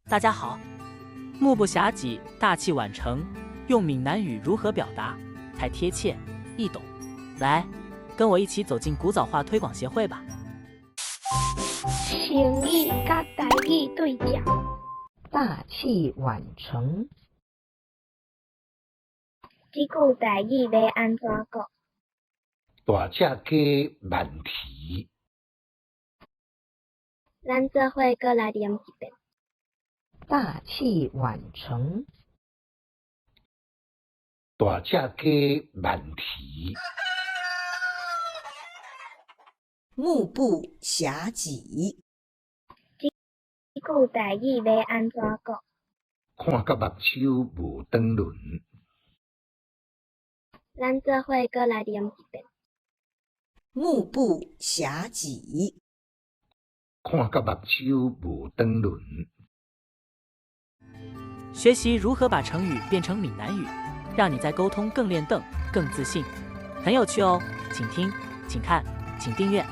大家好，目不暇給，大器晚成，用閩南語如何表達才貼切易懂？來，跟我一起走進古早話推廣協會吧。成語佮台語對照。大器晚成。這句台語欲按怎講？大隻雞慢啼。咱做伙閣來念一遍。大器晚成。大隻雞慢啼。目不暇給。這句台語欲按怎講？看甲目睭無轉輪。咱做伙閣來念一遍。目不暇給。看甲目睭無轉輪。學習如何把成語變成閩南語，讓你在溝通更練鄧、更自信，很有趣哦！請聽，請看，請訂閱。